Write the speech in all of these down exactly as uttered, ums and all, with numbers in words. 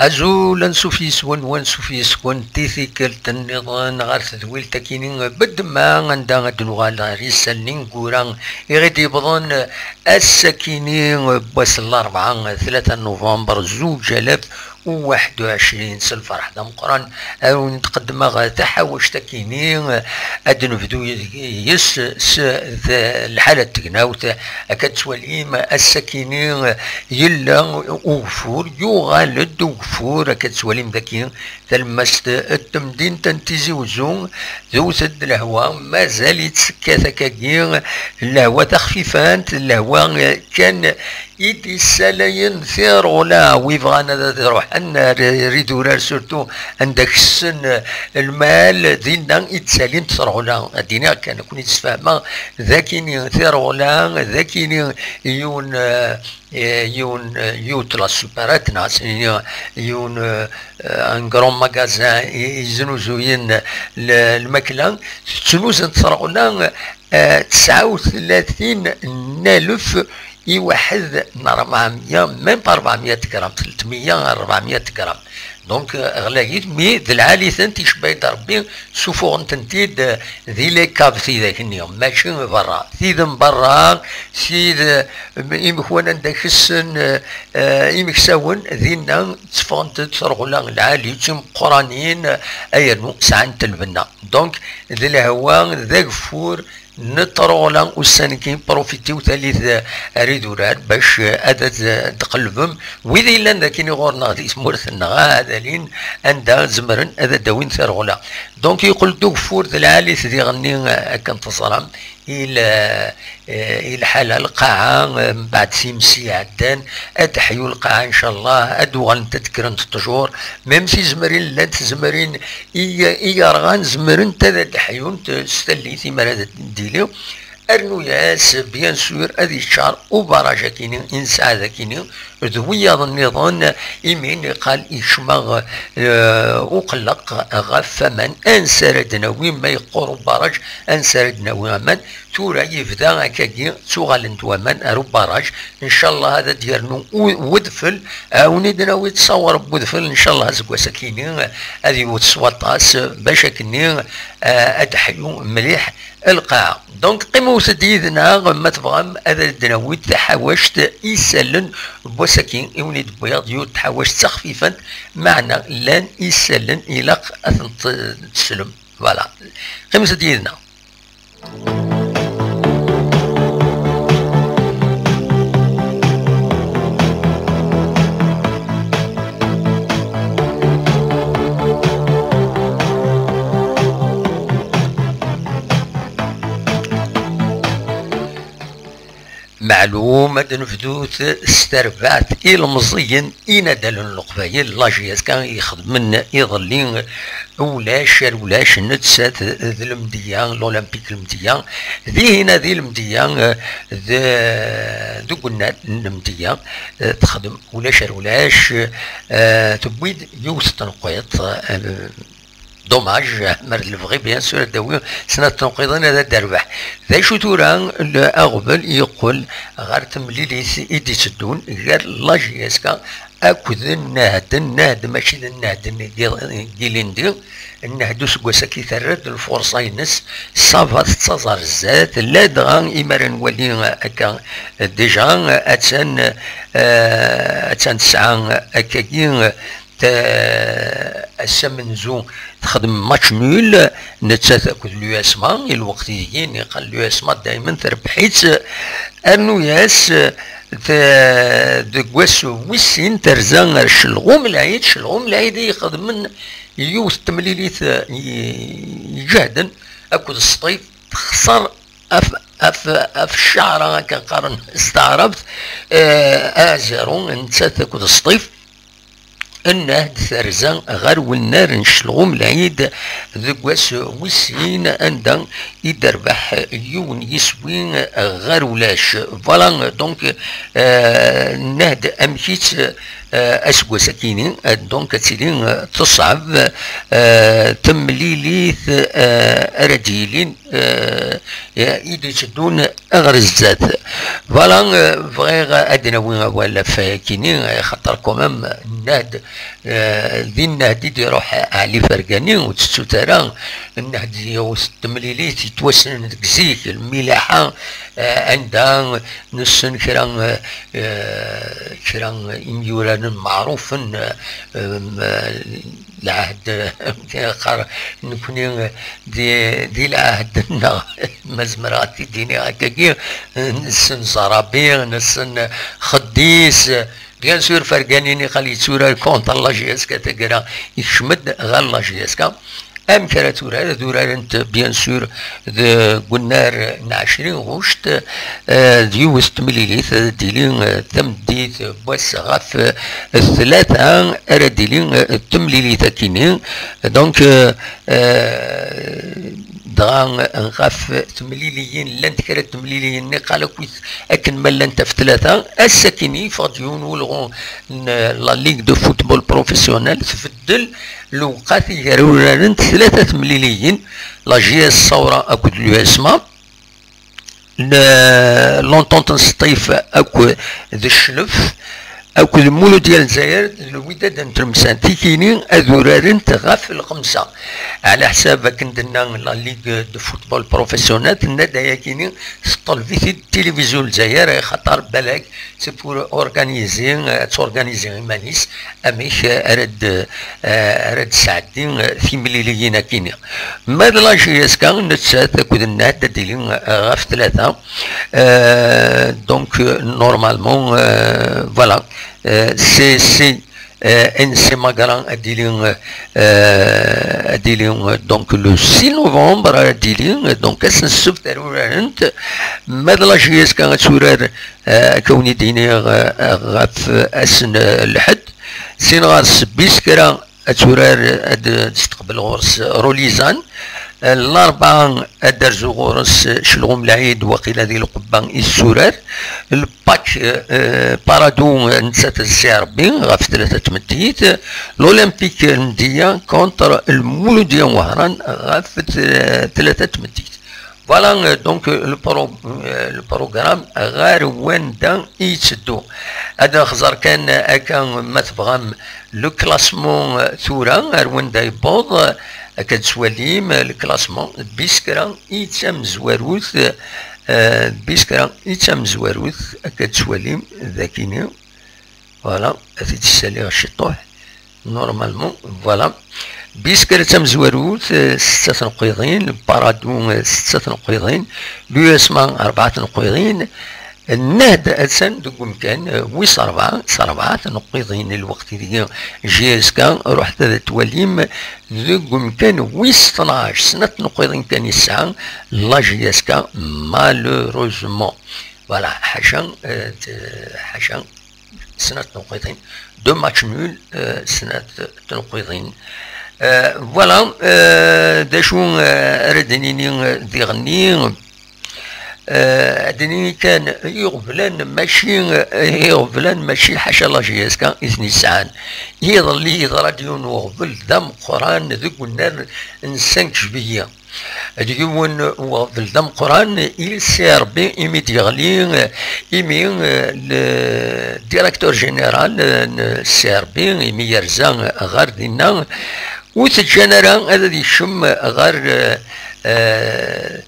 Azul, ansuf yes-wen, wansuf yes-kent i tikkelt nniḍen ɣer tedwilt akini Bedma, anda ad d-nuɣal ɣer isallen ineggura i ɣ-id-yewwḍen ass-akini n wass n larebɛa, tlata n nuvember zuǧ alaf u waḥed u ɛecrin. S lferḥ d ameqqran ara wen-d-qeddmeɣ taḥawact akini, ad d-nebdu yid-, yes s d-, lḥala n tegnawt. Akka d-tettwalim, ass-akini yella ugeffur, yuɣal-d ugeffur, akka d-tettwalim daki talemmast n temdint n Tizi Uzzu, tewwet-d lehwa, mazal-itt tekkat akkagi, lehwa taxfifant, lehwa kan i d-issalayen tirɣula, wi bɣan ad, ad ruḥen ar, ar idurar, surtout anda kessen lmal, dinna i d-ttalint tirɣula. Ad d-iniɣ kan, ad ken-id-sfehmeɣ, d akini tirɣula, d akini yiwen, eh, eh, yiwen, eh, yiwet la supérette, neɣ ad s-nini yiwen, eh, eh, un grand magasin i, i yeznuzuyen l-, lmakla, tettnuzent tirɣula, eh, tesɛa u tlatin n alef i waḥed n ṛebɛemya, même pas ṛebɛemya gram, tletmeyya ar ṛebɛemya gram. Donc, eh, ɣlayit, mi d lɛali-tent, icebba-yi-d Ṛebbi, sufuɣen-tent-id, eh, di les caves tidak-nni, mačči berra. Tid n berra, tid, eh, imekwan anda kessen, eh, eh, imeksawen, dinna tteffɣent-d tirɣula lɛali, d timeqqranin, eh, ay rnu sɛant lbenna. Donc, d lehwa, d ageffur, n ṭṭruɣla ussan-agi, profitiw talit, eh, ar idurar bac, eh, ad, ad, eh, d-qellbem wid yellan d akin ɣur-neɣ di tmurt-nneɣ, ah, ad alin anda zemren ad d-awin tirɣula. Donc, yeqqel-d ugeffur d lɛali-t diɣenni, eh, akken teẓram, i l-, eh, i lḥala lqaɛa, eh, mbeɛd times iɛeddan, ad d-teḥyu lqaɛa, ncallah, ad d-uɣalent ad d-kkrent ṭṭjur, même tizemrin llant, tezemrin i, i yerɣan zemrent ad d-ḥyunt s tallit imi ara d-tili. Rnu-yas, bien sûr, ad yeččar ubaraj akini i nesɛa dakini d wiyaḍ nniḍen, imi niqal yekcem-aɣ, eh, uqelleq ɣef waman. Ansi ara d-nawi, ma yeqqur ubaraj, ansi ara d-nawi aman? Tura yebda akkagi, ttuɣalen-d waman ar ubaraj. Ncallah ad d-yernu u-, wedfel. Awen-id-nawi ttṣawar n wedfel, ncallah aseggas akini ad yewwet s waṭas, bac akkenni, eh, ad d-teḥyu mliḥ lqaɛa. Donc, qqimet-d yid-neɣ, ma tebɣam ad d-nawi taḥawact isallen n wass-agi, i wen-id-wwiɣ-d yiwet tḥawact d taxfifant, meɛna llan isallen ilaq ad tent-teslem. Voilà. Qqimet-d yid-neɣ. Meɛlum, ad nebdut s terbaɛt ilemẓiyen inadalen n Leqbayel, la J S K, ixedmen iḍelli ulac ar ulac, nettat d Lemdeyya, l'Olympique Lemdeyya, dihin di Lemdeyya, d, deg unnar n Lemdeyya, texdem ulac ar ulac, tewwi-d yiwet n tenqiḍt, Dommage, mer d lebɣi, bien sûr, ad d-tawi snat tenqiḍin ad d-terbeḥ. D acu tura, l-, aɣbel yeqqel ɣer temlilit i d-itteddun gar la J S K akked Nnehd. Nnehd mačči d Nnehd n gi-, n gilindi. Nnehd useggas-agi terra-d lfurṣa-ines, ça va tettaẓ ar zdat, ladɣa imi ara nwali akka, déjà, attan, eh, attan tesɛa akkagi, t-, ass amenzu texdem match nul, nettat akked l'U S M A, i lweqt ideg niqal l'U S M A daymen terbeḥ-itt, rnu-yas, t-, deg wass wis sin terza ar Celɣum Lɛid, Celɣum Lɛid i ixedmen yiwet n temlilit, i-, iǧehden akked Sṭif, texṣer af, af, af ccaɛra, akka qqaren s taɛrabt, eh, a zéro, nettat akked Sṭif. Nnehd terza ɣer wennar n Celɣum Lɛid deg wass wis sin, anda i d-terbeḥ yiwen yiswi ɣer ulac. Voilà, donc, eh, Nnehd amek-itt, eh, aseggas-akini, eh, donc ad tili, eh, teṣɛeb, eh, temlilit, eh, ara d-yilin, eh, i d-itteddun ɣer zdat. Voilà, euh, bɣiɣ ad d-nawi awal ɣef wayagi-nni, axaṭer quand même, nnehd, euh, di nnehd i d-iruḥ Ɛli Fergani, ur tettut ara, nnehd yiwet n temlilit yettwassnen deg zik, lmilaḥa, euh, anda nessen kra, euh, euh, kra imyuraren meɛrufen, euh, euh, lɛehd, qqar nekni di, di lɛehd-nneɣ, ma zemreɣ ad t-id-iniɣ akkagi, nessen Zarabi, nessen Xeddis, bien sûr, Fergani niqal yetturar contre la J S K taggara, yekcem-d ɣer la J S K. Amek ara turar? Ad urarent, bien sûr, deg unnar n ɛecrin ɣuct, eh, d yiwet n temlilit, ad d-tili, eh, tameddit n wass ɣef, eh, tlata, ara d-tili, eh, temlilit akini. Donc, eh, eh, dɣa, eh, ɣef temliliyin, llant kra n temliliyin niqal akkit akken ma llant ɣef tlata, ass akini yeffeɣ-d yiwen ulɣu n la Ligue de football professionnel, tbeddel lewqat i gar uraren tlata temliliyin, la J S Saura akked l'U S M A, le-, l'Entente n Sṭif akked d Cclef, akked Muludya n Lezzayer d Lwidad n Tlemsan. Tikini ad urarent ɣef lxemsa. Ɛla ḥsab akken d-tenna la Ligue de football professionnel, tenna-d ayakini teṭṭelb-it-id tilivizyu n Lezzayer, axaṭer balak c'est pour organiser, euh, ad torganiser iman-is, amek, euh, ara d-, euh, ara d-tesɛeddi, euh, timliliyin akini. Ma d la J S K nettat akked nnehd ad d-tili, euh, ɣef tlata. Euh, donc, euh, normalement, euh, voilà, euh, c'est, c'est, euh, N C Magra ad d-tili, euh, euh, ad d-tili, euh, donc le six novembre ad d-tili, euh, donc ass n ssebt ara urarent. Ma d la J S K ad turar, euh, akka wen-d-iniɣ, euh, ɣef ass n, euh, lḥedd. Sin ɣer-s Biskra ad turar, ad d-testeqbel ɣur-s Rolizan. Larebɛa ad d-terzu ɣur-s Celɣum Lɛid, waqila di Lqubba i tetturar. Lpak, eh, Parado, eh, nettat d Si Ṛebbi ɣef tlata tmeddit. L'Olympique Mdiya contre Lmuludya Wehran ɣef t-, tlata tmeddit. Voilà, euh, donc, euh, le pro-, euh, le programme ɣer wanda i yetteddu. Ad nxeẓẓer kan akka, ma tebɣam, le classement, euh, tura, ar wanda yewweḍ, euh, akka d-twalim, euh, le classement, bis kra i d tamezwarut, euh, bis kra i d tamezwarut, akka d-twalim, d akini. Voilà, ad t-id-ssaliɣ ciṭuḥ. Normalement, voilà. Bis kra d tamezwarut, euh, setta tneqqiḍin, Parado, euh, setta tneqqiḍin, l'U S M A, rebɛa tneqqiḍin, Nnehd attan deg umkan, euh, wis rebɛa, s rebɛa tneqqiḍin. Lweqt ideg J S K, ruḥet ad twalim, deg umkan wis tnac, snat tneqqiḍin kan i tesɛa la J S K, malheureusement. Voilà, ḥaca, euh, t-, ḥaca snat tneqqiḍin. Deux matchs nuls, euh, snat tneqqiḍin. Euh, voilà, euh, d acu, euh, ara d-nini, euh, diɣenni? Euh, ad d-nini kan, iɣeblan mačči, iɣeblan mačči ḥaca la J S K i ten-yesɛan. Iḍelli yeḍra-d yiwen n uɣbel d ameqqran deg unnar n cinq juillet. D yiwen uɣbel d ameqqran i C R B imi d-yeɣli, imi, euh, le directeur général, euh, n C R B, imi yerza ɣer dinna, ur t-ǧǧan ara ad, ad yekcem ɣer, euh, euh,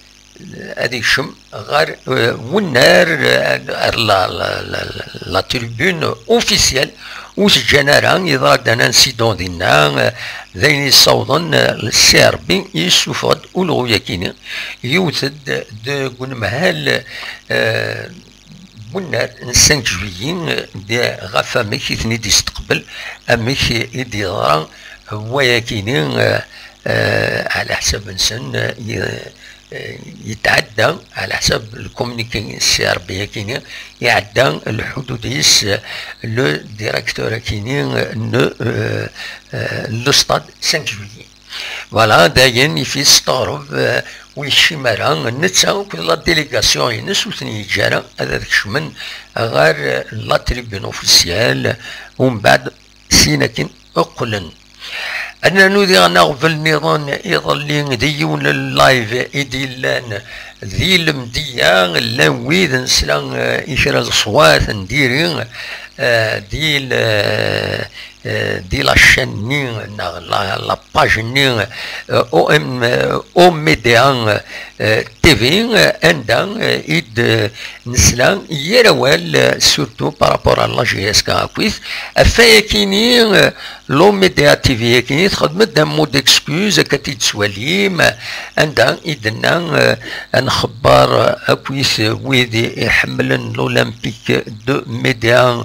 ad yekcem ɣer, euh, wennar, euh, ar la, la, la, la tribune officielle, ur t-ǧǧan ara. Yeḍra-d un incident dinna, euh, d ayen yessawḍen, euh, C R B yessufeɣ-d ulɣu-yakini, yewwet-d deg unemhal, euh, wennar n cinq juillet, euh, d-, ɣef amek i ten-id-yesteqbel, amek i d-yeḍra wayakini, euh, euh, ɛla ḥsab-nsen, euh, y-, euh, yetɛedda, ɛla ḥsab le communiqué n C R B akini, iɛedda lḥudud-is, euh, le directeur akini, euh, n, euh, euh, le stade cinq juillet. Voilà, dayen, yif-it steɣreb, euh, ur yekcim ara, netta akked la délégation-ines ur ten-yeǧǧa ara ad, ad kecmen ɣer, euh, la tribune officielle, umbeɛd sin akin qqlen. Ad nernu diɣen aɣbel nniḍen. Iḍelli di yiwen n live i d-yellan di Lemdeyya, llan wid nesla, eh, i kra n leṣwat n diri, eh, di l-, eh, di la chaîne-nni neɣ la, la page-nni, eh, O M, eh, O Media, eh, T V, eh, anda, eh, i d-, eh, nesla yir awal, eh, surtout par rapport à la J S K akkit. Ɣef wayakini, eh, l'O Media T V-agi txedm-d un mot d'excuse, akka t-id-tettwalim, anda i d-tenna, eh, ad nxebber akkit wid iḥemmlen l'Olympique de Média,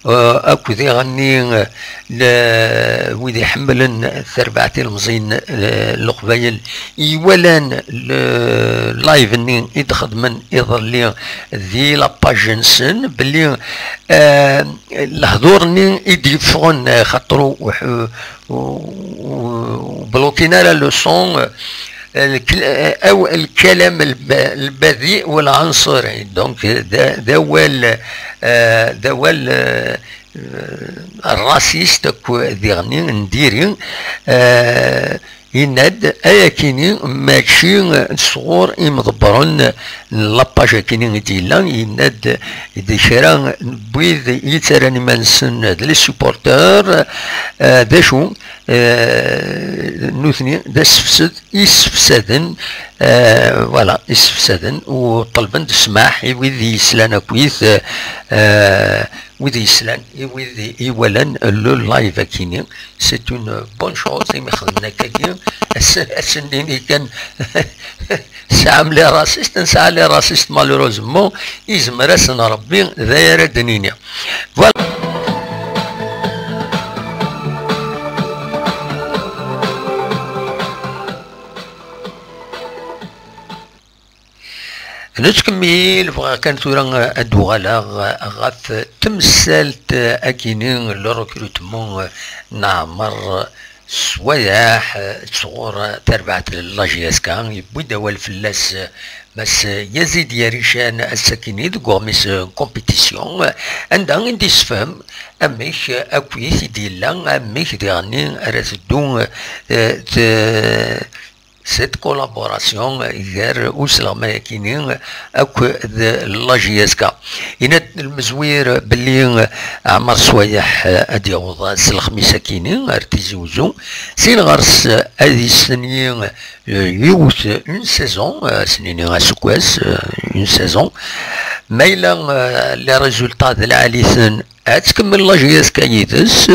eh, akked iɣenni, eh, le-, wid iḥemmlen tarbaɛt ilemẓiyen, eh, n Leqbayel, iwalan le live-nni i d-xedmen iḍelli di la page-nsen, belli, eh, lehdur-nni i d-yeffɣen, eh, xaṭer u-, u-, u-, ur blokin ara le son, eh, lk-, eh, aw-, lkalam lb-, lbadi u lɛanṣuri. Donc, eh, d, d awal, eh, d awal, eh, eh, raciste akk diɣen n diri, eh, yenna-d ayakini mačči sɣur imḍebbren n la page akini i d-yella, yenna-d d kra n wid yettarran iman-nsen d les supporters, eh, d acu, eh, nutni d asefsed, issefsaden, eh, voilà, issefsaden, u ṭelben-d ssmaḥ i wid yeslan akkit, eh, wid yeslan, i wid iwalan le live akini. C'est une bonne chose, imi xedmen akkagi, as-, ass-nni kan tesɛam les racistes, nesɛa les racistes, malheureusement, izmer-asen Rebbi, d aya ara d-nini. Voilà. Nettkemmil, bɣiɣ kan tura ad d-uɣaleɣ ɣef temsalt akini, le recrutement n Ɛmer Swayeḥ sɣur tarbaɛt n la J S K. Yewwi-d awal fell-as Mass Yazid Yarican ass-akini deg uɣmis n compétition, anda i d-yessefhem amek akkit i d-yella, amek diɣenni ara teddu, eh, t-, cette collaboration gar usleɣmay akini akked la J S K. Yenna-d lmezwir belli Ɛmer Swayeḥ ad yaweḍ s lexmis akini ar Tizi Uzzu, sin ɣer-s ad yestenyi, eh, yiwet, une saison, eh, s-nini aseggas, eh, une saison. Ma yella, eh, les résultats d lɛali-ten, ad tkemmel la J S K yid-s.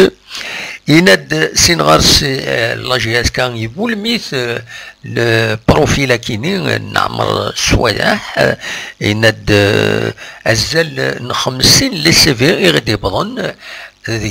Yenna-d sin ɣer-s, eh, la J S K iwulem-it, eh, le profil akini n Ɛmer Swayeḥ, eh, yenna-d, eh, azal n xemsin les C V i ɣ-d-iwwḍen, eh,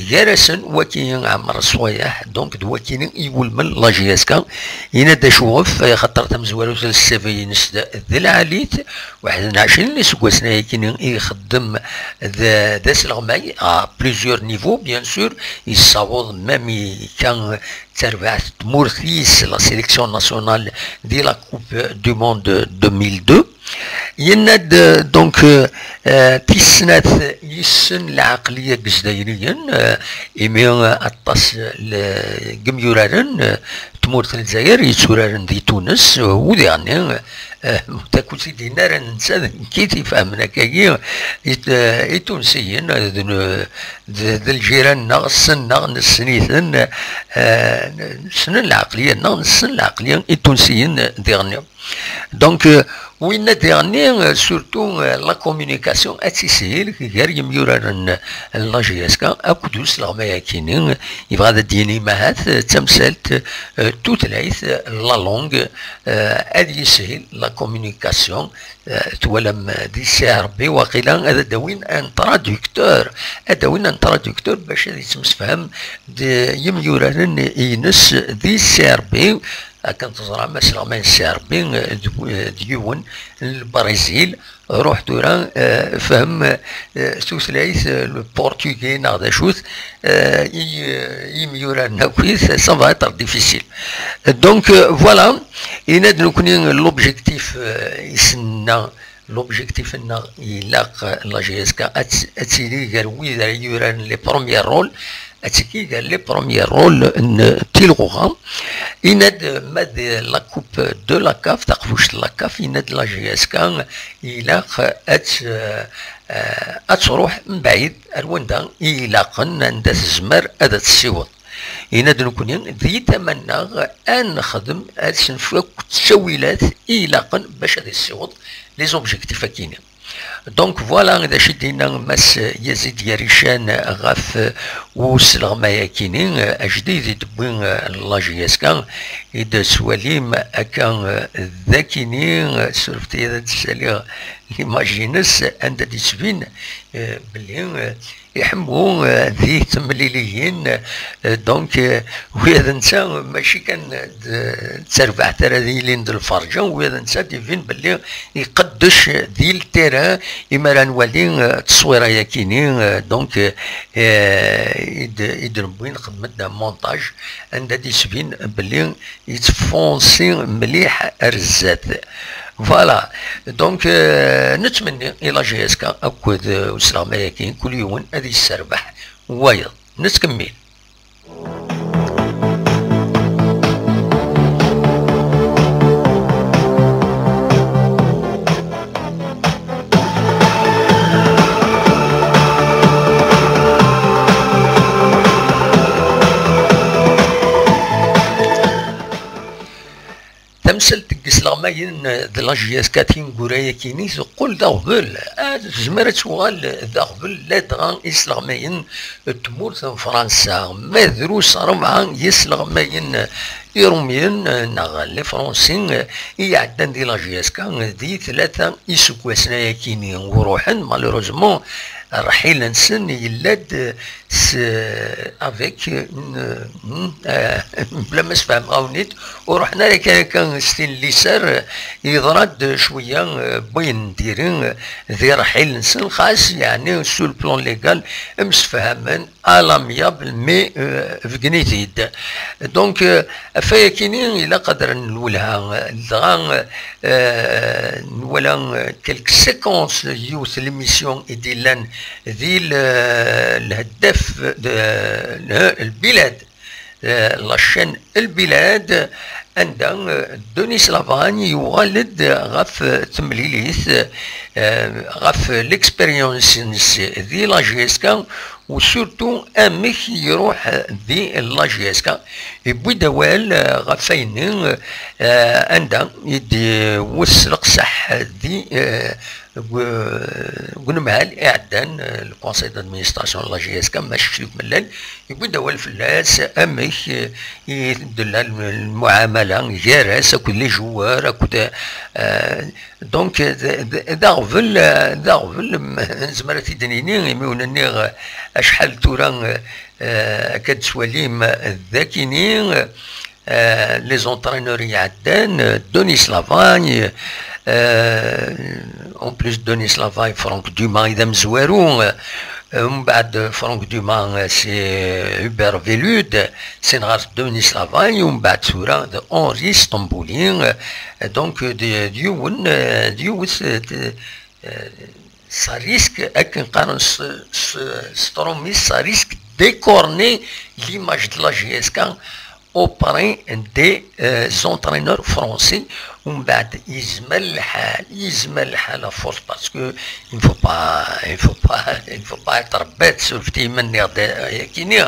gar-asen waki Ɛmer Swayeḥ, donc d wakini iwulmen la J S K. Yenna-d acuɣef, eh, xaṭer tamezwarut n le C V-ines d, d lɛalit, waḥed n ɛecrin n iseggasen ayakini i ixeddem d, d asleɣmay, à plusieurs niveaux, bien sûr, yessaweḍ même i kan tarbaɛt n tmurt-is, la sélection nationale, di la Coupe du Monde deux mille deux. Yenna-d, donc, euh, euh, tis snat yessen lɛeqliya n Yizzayriyen, euh, imi, euh, aṭas n yimyuraren, euh, tmurt n Lezzayer yetturaren di Tunes, u diɣenni, eh, takut i d-yenna ara netta d nekk i t-ifehmen akkagi, i t-, eh, Itunsiyen, eh, d n-, d, d lǧiran-nneɣ, ssen-nneɣ, nessen-iten, eh, ssnen lɛeqliya-nneɣ, nessen lɛeqliya Itunsiyen, eh, diɣenni. Donc, euh, winna diɣenni, euh, surtout, euh, la communication ad tishil gar yimyuraren n la J S K akked usleɣmay akini, yebɣa ad d-yini mahat, euh, d tamsalt, euh, tutlayt, euh, la langue, euh, ad yishil la communication, euh, twalam, euh, di C R B waqila ad d-awin un traducteur, ad d-awin un traducteur bac ad yettemsefham d yimyuraren-ines di C R B. Akken teẓram, asleɣmay n C R B, eh, d, eh, d yiwen n Lbrizil. Ruḥ tura, eh, fhem, eh, tutlayt, eh, le portugais neɣ d acu-t, eh, i, eh, imyuraren akkit, ça va être difficile. Donc, eh, voilà, yenna-d nekni l'objectif, eh, i s-nenna, l'objectif-nneɣ ilaq, eh, la J S K ad t-, ad tili gar wid ara yuraren les premiers rôles, ad tigi gar les premiers rôles n tilɣuɣa. Yenna-d ma d la coupe de la caf, taqbuct n la caf, yenna-d la J S K ilaq ad, eh, ad truḥ mebɛid ar wanda i ilaqen, anda tezmer ad tessiweḍ. Yenna-d nekkni di tama-nneɣ ad nexdem, ad s-nefk akk ttawilat i ilaqen bac ad issiweḍ les objectifs akini. Donc voilà, d acu i d-yenna Mass Yazid Yarican ɣef, euh, usleɣmay-akini, euh, ajdid i d-tewwi, euh, la J S K, i d-tettwalim akka, euh, d akini, euh, surfet-iyi ad d-ssaliɣ l'image-ines, anda d-yettbin, euh, belli, euh, iḥemmu, euh, di temliliyin, euh, donc, euh, wi d netta mačči kan d, d tarbaɛt ara d-yilin d lferǧ, wi d netta d-ibin belli iqeddec di le terrain, imi ara nwali, euh, tteswira-yakini, euh, donc, euh, euh, i d-, i d-newwi nxedmet-d montage, anda d-isbin belli yettfunsi mliḥ ar zdat. Voilà. Donc, euh, nettmenni i la J S K akked, euh, usleɣmay-agi, kul yiwen ad yesserbeḥ wayeḍ. Nettkemmil. Tamsalt n yisleɣmayen d la J S K tineggura-yakini teqqel d aɣbel. Ah, tezmer ad tuɣal d aɣbel ladɣa isleɣmayen n tmurt n Fransa. Ma drus rebɛa yisleɣmayen irumyen neɣ les Français i iɛeddan di la J S K di tlata iseggasen-ayakini ur ruḥen, malheureusement, rrḥil-nsen yella-d s, avec une, une, euh, bla ma sfehmeɣ-awen-id, ur ruḥen ara kan akka s tin n liser, yeḍra-d cwiya, euh, n wayen n diri, euh, di rrḥil-nsen, xas, yeɛni, sur le plan légal, msefhamen à l'amiable, mais, euh, beggen-it-id. Donc, euh, ɣef wayakini, ilaq ad rren lwelha, dɣa, euh, nwala, euh, quelques séquences, yiwet l'émission i d-illan di le-, lheddaf de, le-, lbilad, euh, la chaîne Lbilad, anda, euh, Denis Lavagne yuɣal-d ɣef temlilit, euh, ɣef l'expérience-nnes di la J S K, u surtout amek iruḥ di la J S K. Yewwi-d awal, euh, ɣef wayenni, euh, anda i d-iwet s leqseḥ di, euh, deg, deg unemhal iɛeddan, euh, le conseil d'administration n la J S K, ma kečč deg umellal, yewwi-d awal fell-as, amek, euh, i d-tella lmuɛamala gar-as akked les joueurs, akked, euh, donc, d, d, d aɣbel, euh, d aɣbel, m-, nezmer ad t-id-nini, imi ur nniɣ, euh, acḥal tura, euh, euh, akka d-tettwalim, euh, d akini, euh, euh, les entraîneurs iɛeddan, euh, Denis Lavagne, euh, en plus Denis Lavagne, Franck Dumas i d amezwaru, euh, euh, mbeɛd Franck Dumas, euh, c'est Hubert Velud, c'est Denis Lavagne, mbeɛd tura d Henri Stambouli, euh, donc, euh, d, d yiwen, euh, d yiwet, euh, d, euh, ça risque, akken qqaren s, s, s tṛumit, ça risque d'écorner l'image de la J S K auprès des, euh, entraîneurs français. Mbeɛd yezmer lḥal, yezmer lḥal à force, parce que il ne faut pas, il ne faut pas, il ne faut pas être bête, surfet-iyi ma nniɣ-d, euh, akini,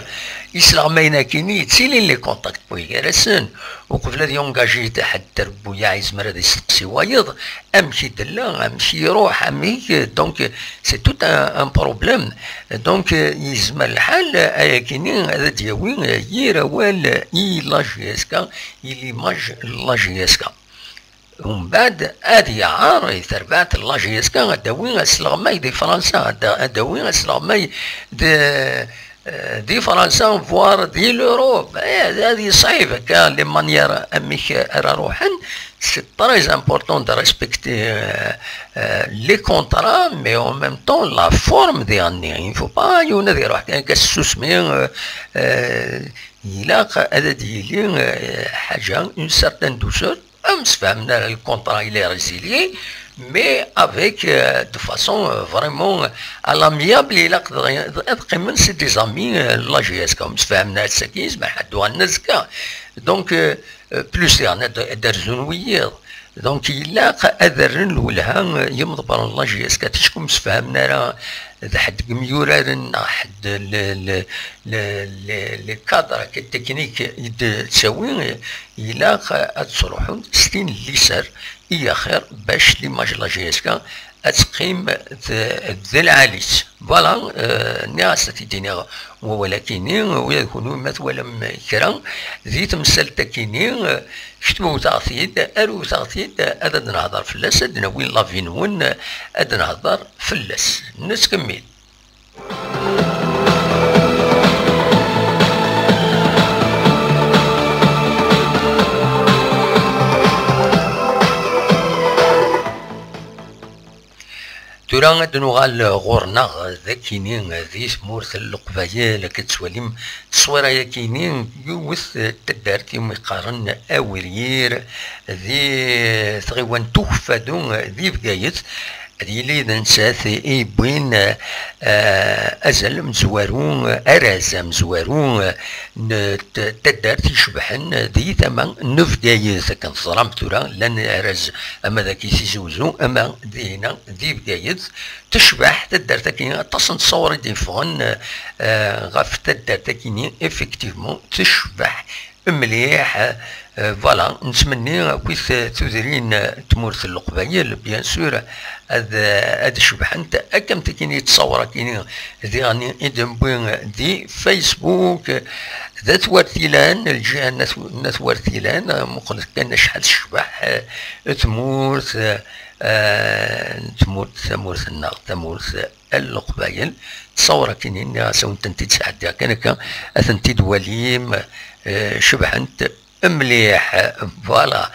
isleɣmayen akini, yettilin les contacts n wigi gar-asen, uqbel ad yungaji ḥedd trebbuyaɛ, yezmer ad isteqsi wayeḍ amek i d-tella, amek i iruḥ, amek, donc, c'est tout un, un problème. Donc, yezmer lḥal, ayakini ad d-yawi yir awal i la J S K, i l'image n la J S K. Umbeɛd ad yaɛer i terbaɛt n la J S K, ad d-awi asleɣmay di Fransa, ad d-, ad d-awi asleɣmay de, euh, di Fransa, voire di l'Europe. Eh, ad yeṣɛib akka, les manières amek ara ruḥen. C'est très important de respecter, euh, euh, les contrats, mais en même temps, la forme diɣenni. Il ne faut pas yiwen ad iruḥ kan akka s tsusmi, euh, euh, ilaq ad d-yili, euh, ḥaǧa, une certaine douceur. Ur msefhamen ara, le contrat il est résilié, mais avec, euh, de façon, euh, vraiment, euh, à l'amiable, ilaq ad, ad qqimen c'est des amis, euh, la J S K. Ur msefhamen ara ass-agi, zeɛma ad d-uɣalen azekka. Donc, euh, euh, plus tard, ad, ad d-rzun wiyiḍ. Donc, ilaq ad rren lwelha, euh, yimḍebbren n la J S K, acku ur msefhamen ara d ḥedd deg yimyuraren neɣ ḥedd le, le, le, le, le cadre technique i d-ttawi, ilaq ad ttruḥun s tin n liser i axir bac l'image n la J S K ad teqqim d, d lɛali-tt. Voilà, euh, nniɣ-as ad t-id-iniɣ wawal-akini, ula d kunwi ma twalam kra di temsalt-akini, euh, ketbewt-aɣ-t-id, arut-aɣ-t-id, ad, ad nehder fell-as, ad d-nawi l'avis-nwen, ad nehder fell-as. Nettkemmil. Tura ad nuɣal ɣur-neɣ d akini di tmurt n Leqbayel, akka tettwalim ttṣwira-yakini, yiwet taddart iwumi qqaren Awiryir di tɣiwant Ukeffadu di Bgayet. Ad yili d nettat i yewwin, eh, azal amezwaru, arraz amezwaru, eh, n t-, taddart icebḥen di tama n Bgayet. Akken teẓram tura, llan arraz ama d aki Tizi Uzzu, ama dihina di Bgayet. Tecbeḥ taddart-agi, aṭas n tṣawṛa i d-yeffɣen, eh, ɣef taddart-agi-nni, effectivement, tecbeḥ mliḥ. Euh, voilà, nettmenni akkit tudrin n tmurt n Leqbayel, bien sûr, ad, ad cebḥent akka am tikini ttṣawṛa-kini diɣen i d-newwi di Facebook. D At Wertilan, lǧiha n At, n At Wertilan, muqlet kan acḥal tecbeḥ, euh, tmurt, euh, tmurt, tamurt-nneɣ, tamurt n Leqbayel. Ttṣawṛa-kini, nniɣ-as a wen-tent-id-sɛeddiɣ kan akka, ad tent-id-walim, eh, cebḥent mliḥ. Voilà.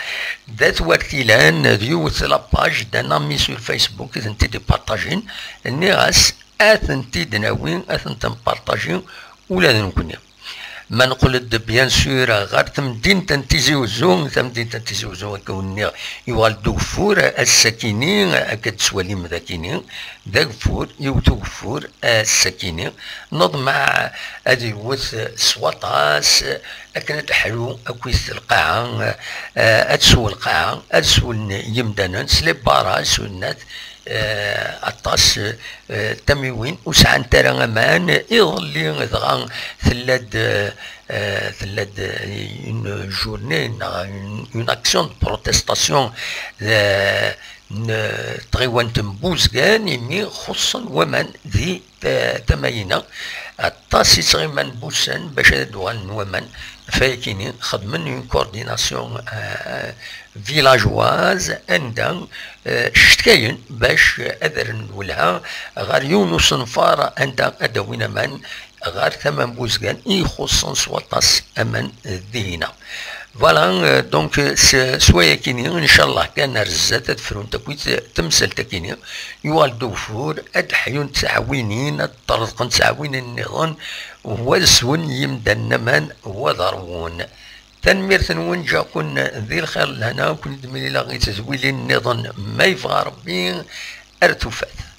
D At Wertilan, d yiwet la page d'un ami sur Facebook i tent-id-ipartajen. Nniɣ-as a tent-id-nawi, a tent-npartaji ula d nekkni. Ma neqqel-d, bien sûr, ɣer temdint n Tizi Uzzu, tamdint n Tizi Uzzu, akka wen-nniɣ, yuɣal-d ugeffur ass-akini, akka d-tettwalim d akini, d ageffur, yewwet ugeffur ass-akini. Neḍmeɛ ad yewwet s waṭas, akken ad teḥlu akkit lqaɛa, eh, ad tsew lqaɛa, ad swen yimdanen s les barrages, s winnat, eh, aṭas, eh, tamiwin ur sɛant ara aman. Iḍelli dɣa tella-d, eh, tella-d une journée, une, une action de protestation, eh, n tɣiwant n Buzgan, imi xuṣṣen waman di, eh, tama-ina. Aṭas i ttɣiman n wussan bac ad d-uɣalen waman. Ɣef wayakini xedmen une coordination, eh, villageoise, anda, eh, cetkayen bac ad rren lwelha ɣer yiwen usenfar anda ad d-awin aman ɣer tama n Buzgan i ixuṣṣen s waṭas aman, eh, dihina. Voilà, euh, donc, euh, s, s wayakini, ncallah kan ar zdat ad frunt akkit temsalt-akini, yuɣal-d ugeffur, ad ḥyunt tɛawinin, ad ṭṭerḍqent tɛawinin nniḍen, wa ad swen yimdanen aman, wa ad ṛwun. Tanemmirt-nwen, ǧǧiɣ-ken di lxir d lehna, ad ken-id-mlileɣ i tedwilin nniḍen, ma yebɣa Ṛebbi, ar tufat.